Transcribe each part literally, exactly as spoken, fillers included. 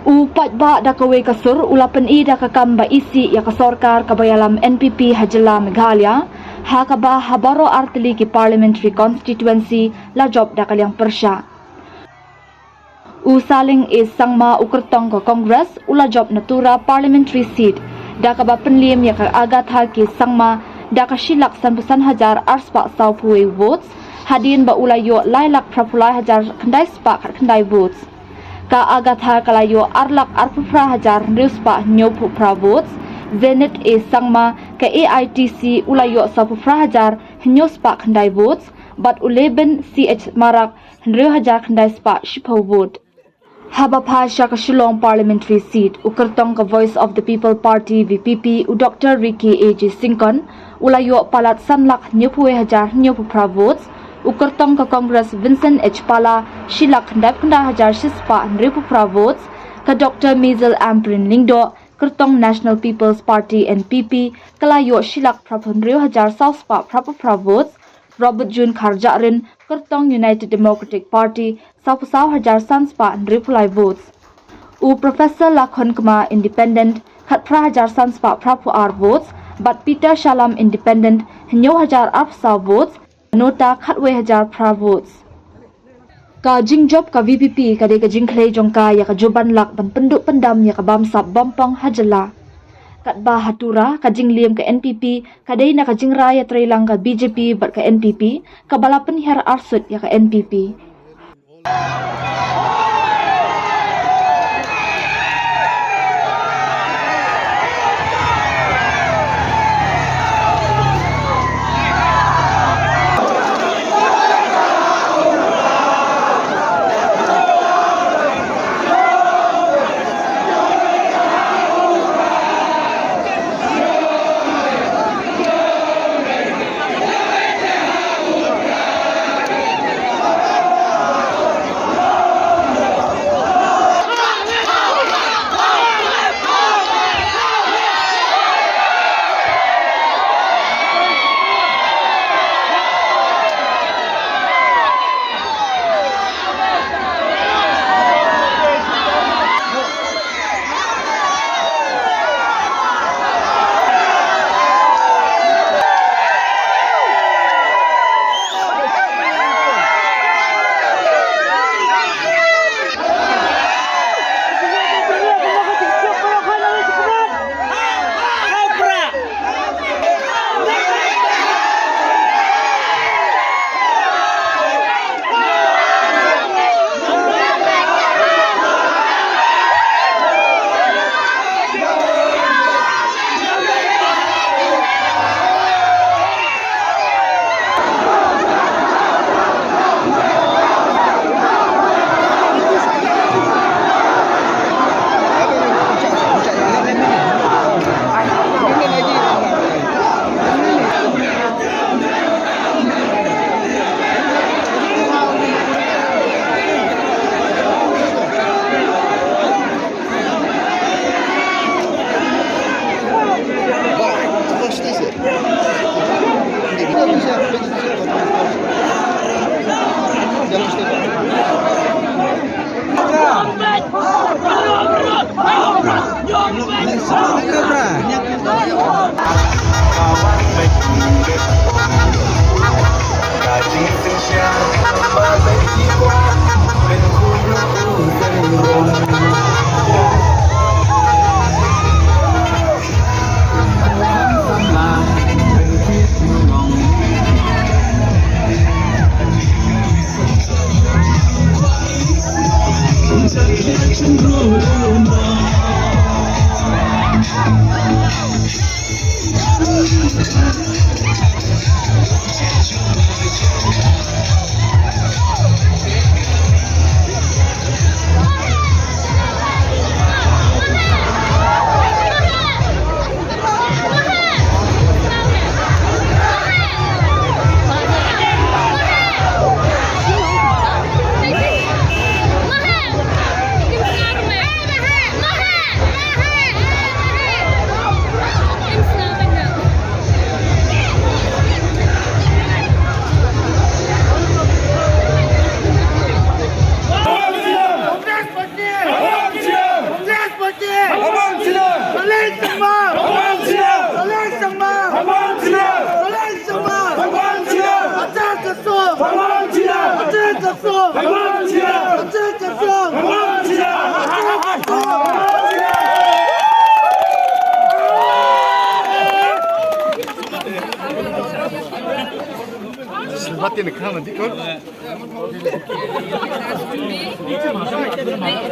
U paidbah da kawei ka sur u la pyni da ka kam ba isih ïa ka sorkar kaba ïalam N P P ha jylla Meghalaya, ha kaba ha baroh artylli ki parliamentary constituency la jop da ka liang pyrshah. U Saleng A Sangma u kyrtong ka Congress u la jop na Tura parliamentary seat da kaba pynliem ïa ka Agatha K Sangma da ka shi lak sanphew san hajar ar spah sawphew wei votes, hadien ba u la ïoh lai lak phraphew lai hajar khyndai spah khatkhyndai votes. Ka Agatha ka la ïoh ar lak arphew phra hajar hynriew spah hynñiewphew phra votes, Zenith A Sangma ka A I T C u la ïoh sawphew phra hajar hynñiew spah khyndai votes, bad u Leben C H Marak hynriew hajar khyndai spah shiphew vote. Haba phai sha ka Shillong parliamentary seat, u kyrtong ka Voice of the People Party, V P P, u Doctor Ricky A J Syngkon u la ïoh palat san lak hynñiewphew wei hajar hynñiewphew phra votes, u kyrtong ka Congress Vincent H Pala shi lak khyndai phew khyndai hajar shi spah hynriewphew phra votes, ka Doctor Maisel Ampareen Lyngdoh, kyrtong National People's Party, N P P, ka la ïoh shi lak phraphew hynriew hajar saw spah phraphew phra votes, Robert June Kharjahrin, kyrtong United Democratic Party, sawphew saw hajar san spah hynriewphew lai votes. U Professor Lakhon Kma, Independent, khatphra hajar san spah phraphew ar votes, bad Peter Shalom, Independent, hynñiew hajar arphew saw votes, Nota khatwei hajar phra votes. Ka jingjop ka V P P ka dei ka jingkhlei jong ka ïa ka juban lak ban pynduh pyndam ïa ka bamsap bampong ha jylla. Katba ha Tura, ka jingliem ka N P P ka dei na ka jingrai ïatreilang ka B J P bad ka N P P, kaba la pynhiar arsut ïa ka N P P.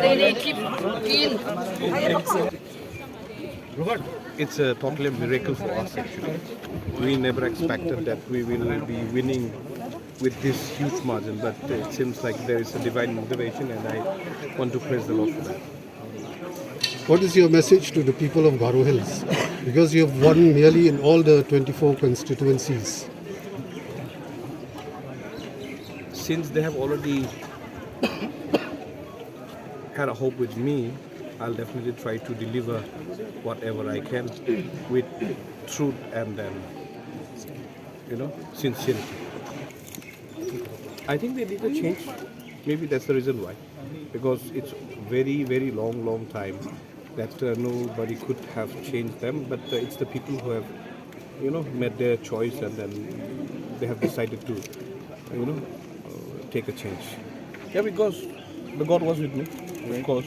They, they keep in. It's a totally a miracle for us, actually. We never expected that we will be winning with this huge margin, but it seems like there is a divine intervention, and I want to praise the Lord for that. What is your message to the people of Garo Hills? Because you have won nearly in all the twenty-four constituencies. Since they have already had a hope with me, I'll definitely try to deliver whatever I can with truth and then, you know, sincerity. I think they need a change. Maybe that's the reason why. Because it's very, very long, long time that uh, nobody could have changed them, but uh, it's the people who have, you know, made their choice and then they have decided to, you know, uh, take a change. Yeah, because the God was with me, of course.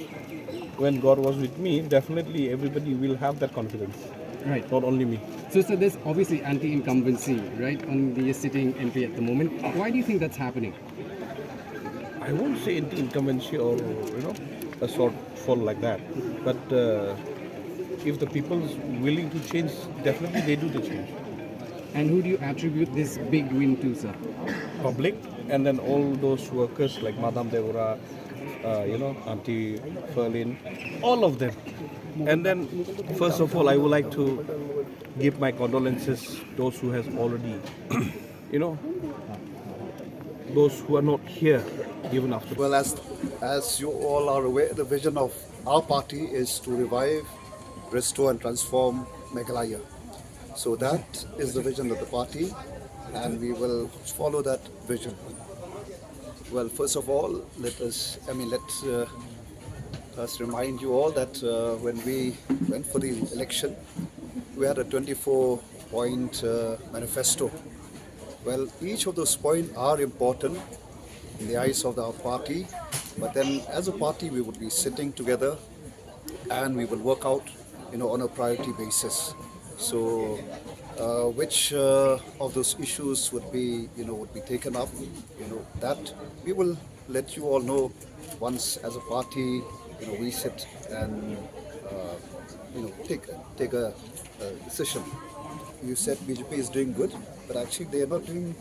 When God was with me, definitely everybody will have that confidence. Right. Not only me. So, so there's obviously anti-incumbency, right, on the sitting M P at the moment. Why do you think that's happening? I won't say anti-incumbency or, you know, a shortfall like that. But uh, if the people is willing to change, definitely they do the change. And who do you attribute this big win to, sir? Public, and then all those workers like Madam Deora, uh, you know, Auntie Ferlin, all of them. And then, first of all, I would like to give my condolences those who has already, you know, those who are not here even after. Well, as as you all are aware, the vision of our party is to revive, restore, and transform Meghalaya. So that is the vision of the party, and we will follow that vision. Well, first of all, let us, I mean, let uh, us remind you all that uh, when we went for the election, we had a twenty-four point uh, manifesto. Well, each of those points are important in the eyes of our party, but then as a party, we would be sitting together and we will work out, you know, on a priority basis. So, uh, which uh, of those issues would be, you know, would be taken up, you know, that we will let you all know once as a party, you know, we sit and, uh, you know, take take a, a decision. You said B J P is doing good, but actually they are not doing.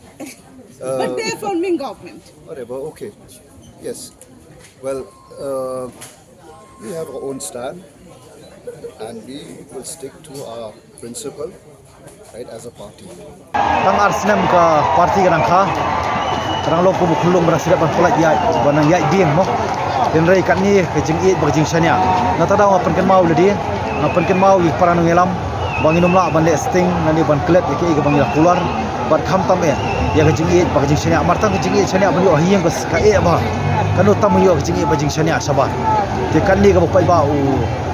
Uh, but they are forming government. Whatever. Okay. Yes. Well, uh, we have our own stand, and we will stick to our principle, right, as a party. Tang ar snem ka party ka dang kha, ka dang long kum u khunlung ba dang sdang ban pynlait ïaid, ba dang ïaid dieng mo. Hynrei katne ka jingïeit bad ka jingshaniah. Na ta daw nga pynkynmaw lade, nga pynkynmaw ïa ki para nongïalam ba ngin ym lah ban leh sting, lane ban klet ïa kaei kaba ngi la kular. Bad khamtam eh ïa ka jingïeit bad ka jingshaniah. Mar tang ka jingïeit shaniah ban ïoh ha ïing ka, ka eh bha. Kano tam ïoh ka jingïeit bad jingshaniah shabar. Te katne kaba paidbah u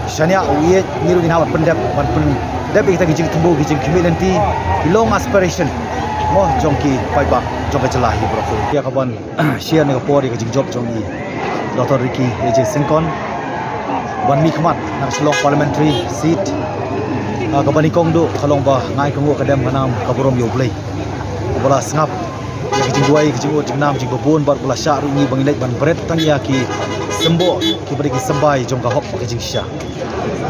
shaniah u ïeit, ngi ruh ngin hap ban pyndep, ban pyndep ïa kita ki jingthmu, ki jingkhmih lynti, ki long aspiration mo jong ki paidbah jong ka jylla hi baroh. Ïa kaban share na ka por ïa ka jingjop jong i Doctor Ricky A J Syngkon ban mihkhmat na ka Shillong Parliamentary Seat, ah, kaba nyngkong duh ka long ba nga ai kyngoh ka dem ka nam ka burom ïa U Blei uba la sngap ïa ka jingduwai, ka jingud jingnam jingbabun, bad uba la shah ruh ïa ngi ba ngin leit ban bret tang ïa ki symbol kiba dei ki symbai jong ka hok bad ka jingshisha.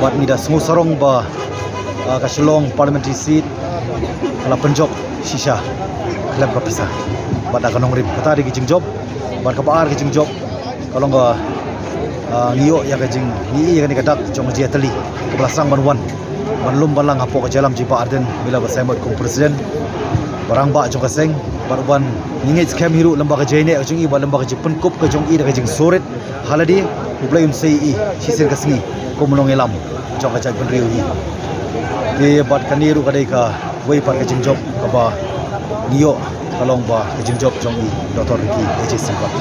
Bad ngi da sngewsarong ba, ah, ka Shillong Parliamentary Seat ka la pynjop shisha khlem ka pisa. Bad da ka nongrim, kata dei ka jingjop. Bad kaba ar ka jingjop ka long ka, ah, ngi ïoh ïa ka jing, ngi ïoh ïa kane ka dak jong ka jingïatylli kaba la sdang ban wan, ban lum ban lang hapoh ka jingïalam jong i Bah Ardent Miller Basaiawmoit kum u President, ba rangbah jong ka seng, bad uban ngi ngeit skhem hi ruh lyngba ka jingïaineh ka jong i, bad lyngba ka jingpynkup ka jong i da ka jingsngewrit ha lade, U Blei un sei ïa i shisien ka sngi kum u nongïalam jong ka jaitbynriew hi. Te bad kane ruh ka dei kawei pat ka jingjop kaba ngi ïoh, ka long ba ka jingjop jong i Doctor Ricky A J Syngkon.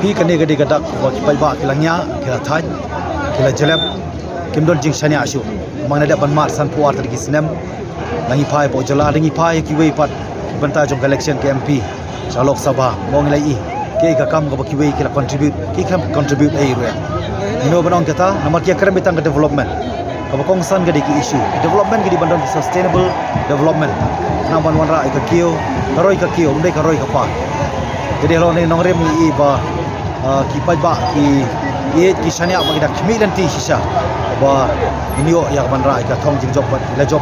Phi, kane ka dei ka dak ba ki paidbah ki la ñiah, ki la thait, ki la jlep, kim don jingshaniah shuh. Namar nga dep ban mad sanphew ar tylli ki snem, da ngi phai hapoh jylla, da ngi phai kiwei pat ki bynta jong ka election ka M P sha Lok Sabha, mo, ngi la ïohi kaei ka kam kaba kiwei ki la contribute, ki khlem contribute ei ruh. Ngi ong ban ong kata namar ki ïakren beit tang ka development. Kaba kongsan ka dei ki issue development ka dei ban don ki sustainable development. Nang ban wanrah ïa ka kiew, ka roi ka kiew, ym dei ka roi ka par. Ka dei halor ne nongrim ngi i ba ah, ki paidbah ki ïeit ki shaniah ba ki da khmih lynti shisha ba ngin ïoh ïa ka ban rah ïa ka thong jingjop bad la jop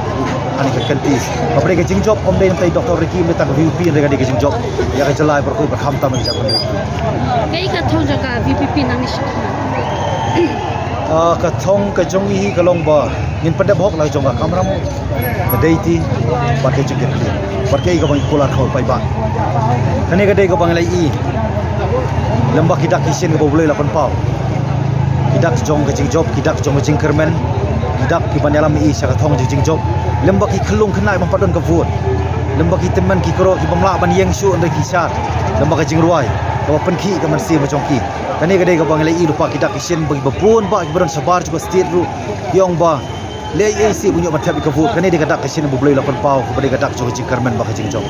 ha kane ka kynti. Kaba dei ka jingjop ym dei namar Doctor Ricky, ym dei tang ka VPP, hynrei ka dei ka jingjop ïa ka jylla baroh khamtam ïa ka jaka. Kaei ka thong jong ka VPP nangne sha khmat? Ah, ka thong ka jong i hi ka long ba ngin pyndep hok la jong ka kamram, ka dei ti bad ka jingkyrkhu bad kaei kaba ngi kular khaw paidbah. Kane ka dei kaba ngi la i lem bad ki dak ki shin kaba U Blei u la pynpaw, ki dak jong ka jingjop, ki dak jong ka jingkyrmen, ki dak kiban ïalam i sha ka thong jong ka jingjop. Lem bad ki khyllung khynnah bym pat don ka vote, lem bad ki tymmen ki kro ki bym lah ban ïeng shuh hynrei ki shad, lem bad ka jingrwai kaba pynkhih ka mynsiem ka jong ki. Kane ka dei kaba ngi la i lypa, ki dak ki shin ba kiba bun bah kiba don shabar jong ka state ruh ki ong ba lei ei sih ba ngin ïoh ban thep ïa ka vote. Kane dei ka dak ka shin ba U Blei u la pynpaw, kaba dei ka dak jong ka jingkyrmen bad ka jingjop.